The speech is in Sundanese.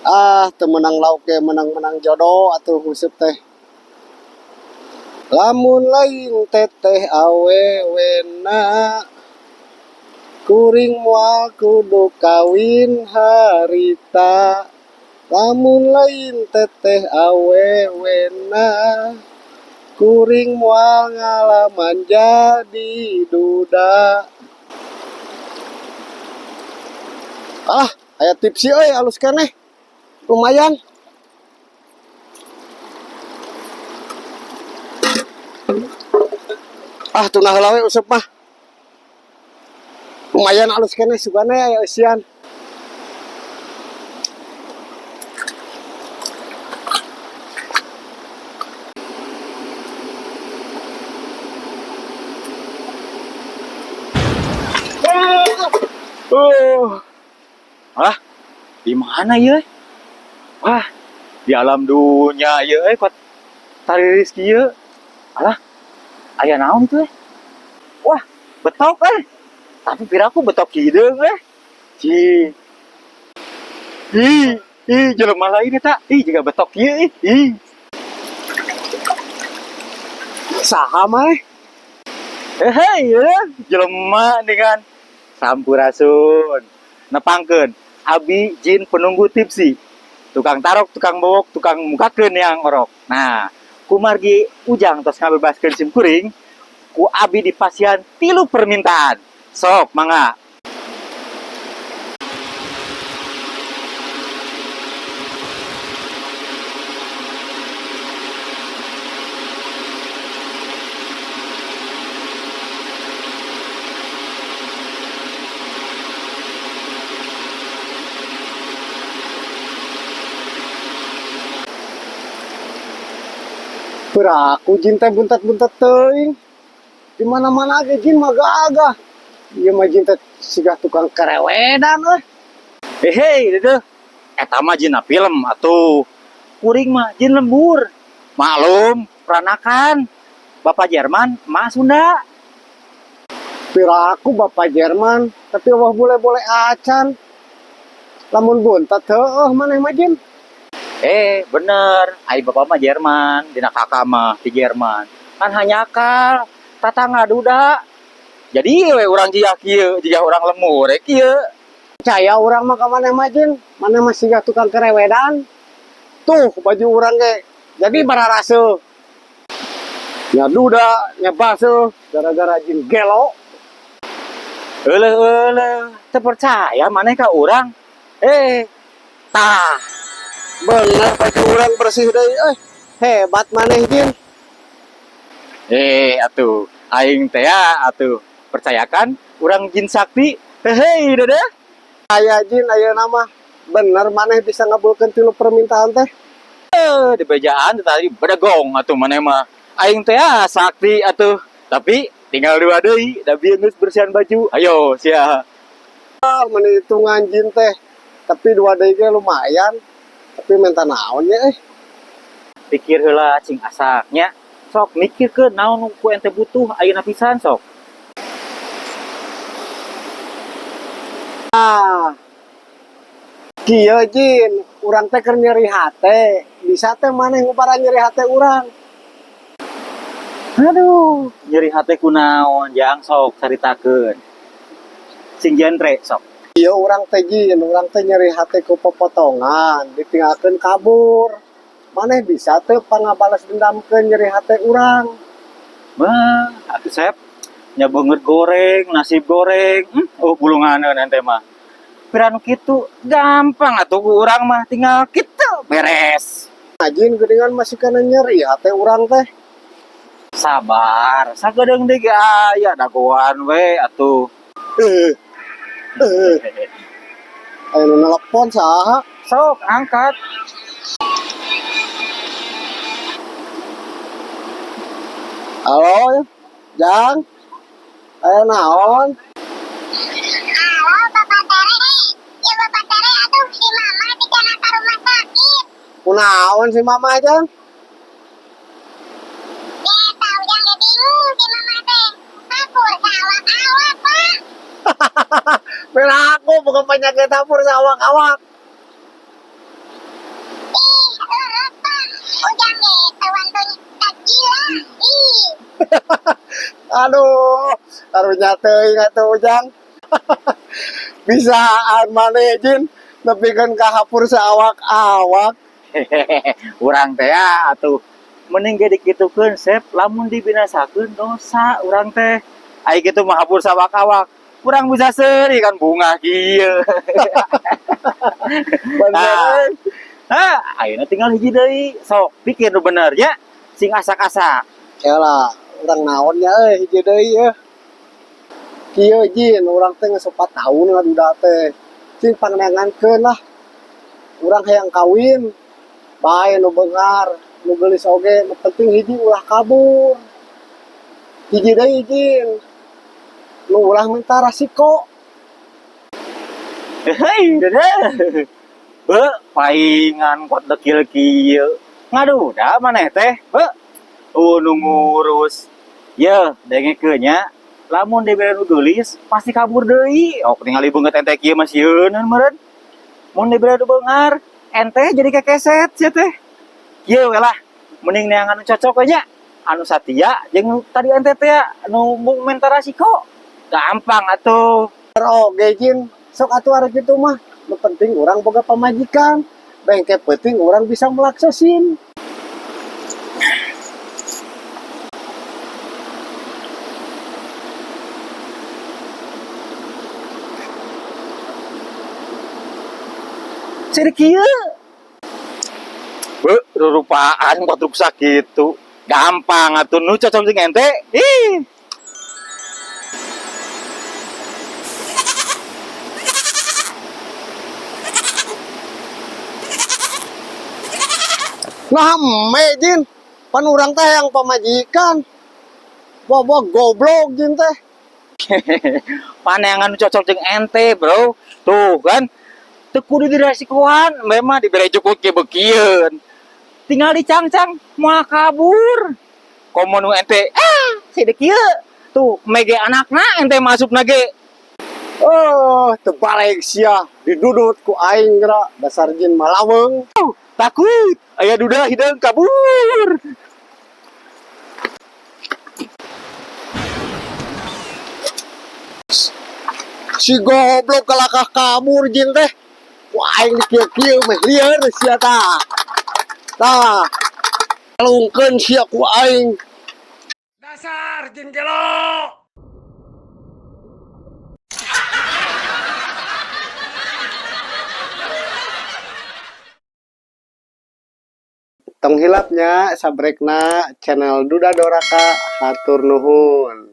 Ah, teu meunang lauk ge menang-menang jodoh atuh useup teh. Lamun lain teteh awewena, kuring moal kudu kawin harita. Lamun lain teteh awewena, kuring moal ngalaman jadi duda. Ah, aya tipsi euy alus keneh. Lumayan. Ah, tunah heula we useup mah. Lumayan alus keneh sugana aya eusian. Ah, di mana ieu? Wah, di alam dunia ieu euy, kot tariris kieu. Alah, aya naon itu eh? Wah, betok eh. Tapi piraku betok hideung eh. Ci. Ih, ih jelema lain eta. Ih, jiga betok kieu ih. Ih. Saha maneh? Hei, ya, jelema dengan sampurasun. Nepangkeun abi jin penunggu tipsi. Tukang tarok, tukang bowok, tukang mukakeun yang orok. Nah, kumargi Ujang tos ngabebaskeun sim kuring, ku abi dipasihan 3 permintaan. Sok, mangga. Piraku jin teh buntet-buntet teuing. Di mana-mana ge jin mah gagah. Ieu mah jin teh siga tukang kerewedan euy. Hei, itu. Eta mah jinna film atuh. Kuring mah jin lembur. Maklum, peranakan. Bapak Jerman, emak Sunda. Piraku Bapak Jerman, tapi eueuh bule-bule acan. Lamun buntet heueuh maneh mah jin. Bener. Ai bapak mah Jerman, dina kakak mah di Jerman. Kan hanyakal, tatangga duda. Jadi we urang jiga kieu, jiga urang lemur we kieu. Percaya urang mah ka maneh mah jin, maneh mah siga tukang kerewedan. Tuh baju urang ge jadi bararaseuh. Nya duda, nya baseuh gara-gara jin gelo. Euleuh euleuh, teu percaya maneh ka urang. Tah. Bener baju urang bersih deui euy. Hebat maneh jin. Atuh, aing teh ya atuh. Percayakan urang jin sakti. Hei, dadah. Aya jin ayeuna mah. Bener maneh bisa ngabulkeun 3 permintaan teh. Di bejaan tadi bedegong atuh maneh mah. Aing teh ya sakti atuh. Tapi tinggal 2 deui, da bieu geus bersihan baju. Ayo sia. Ah, meni hitungan jin teh. Tapi 2 deui ge lumayan. Tapi minta naon nya euy. Pikir heula cing asak nya. Sok mikirkeun naon nu ku ente butuh ayeuna pisan sok. Ah. Kieu jin, urang teh keur nyeri hate. Bisa teh maneh ngubaran nyeri hate urang. Aduh, nyeri hate kunaon jang sok caritakeun. Sing genre sok. Ieu urang teh jin, urang teh nyeri hate ku popotongan, ditinggalkeun kabur. Maneh bisa teu pangabales dendamkeun nyeri hate urang. Wah, atuh Sep, nya beungeut goreng, nasib goreng. Oh bulunganeun ente mah. Pira nu kitu gampang atuh ku urang mah tinggal kitu beres. Jin geuningan masih kana nyeri hate urang teh. Sabar, sakedeung deui ge aya dagoan we atuh. Aya nu nelepon saha? Sok angkat. Halo, Jang. Aya naon? Halo, Bapak Tere. Ya Bapak Tere atuh si Mama dikana ka rumah sakit. Kunaon si Mama, Jang? Ya tahu Jang ge bingung si Mama teh. Hapur sawak-awak, Pak. Piraku bukan penyakit hapur sawak-awak. Ujang ge teu wantun gila. Ih, Aduh, karunya teuing atuh Ujang. Bisaan maneh Jin nepikeun ka hapur saawak-awak. Urang teh ya atuh mending ge dikitukeun Sep, lamun dibinasakeun dosa urang teh. Ai kitu mah hapur sawak-awak. Urang bisa seuri kan bunga kieu. Bener. Nah, ayeuna tinggal hiji deui. Sok pikir nu bener ya. Sing asak-asak. Kela, urang naon nya euy hiji deui yeuh. Kieu Jin, urang teh geus 4 tahun ngaduda teh. Cing pangneangankeun lah. Urang hayang kawin. Bae nu beunghar, nu geulis oge, nu penting hiji ulah kabur. Hiji deui Jin. Nu ulah minta rasiko. Hei, dadah. Be, paingan kot dekil kieu. Ngaduda maneh teh, be. Oh, nu ngurus. Ye, dengekeun nya. Lamun dibere nu geulis, pasti kabur deui. Oh, tingali beungeut ente kieu mah sieun meureun. Mun dibere nu beunghar, ente jadi kekeset sia teh. Kieu we lah, mending neangan nu cocok we nya. Anu satia jeung nu tadi ente teh nu minta rasiko. Gampang atuh. Oge Jin, sok atuh ari kitu mah. Nu penting urang boga pamajikan. Bengke penting urang bisa melak sesin. Ciri kieu. Be, rurupaan kok ruksak gitu. Gampang atuh nu cocok jeung ente. Ih. Nah, eme Jin, pan urang teh yang pamajikan. Bobo goblok Jin teh. Paneangan nu cocok jeung ente, Bro. Tuh kan. Teu kudu dirasikoan, memang dibere cukup ke bekieun. Tinggal dicangcang, moal kabur. Komo nu ente, ah, sidik kieu. Tuh, mege anakna ente masuk nage. Oh, terbalik sia, didudut ku aing geura dasar jin malaweng. Takut, aya duda hideung kabur. Si goblok kalakah kabur jin teh. Ku aing dikieu-kieu meh lieur sia tah. Tah. Kalungkeun sia ku aing. Dasar jin gelo. Tong hilapnya sabrekna channel Duda Doraka, hatur nuhun.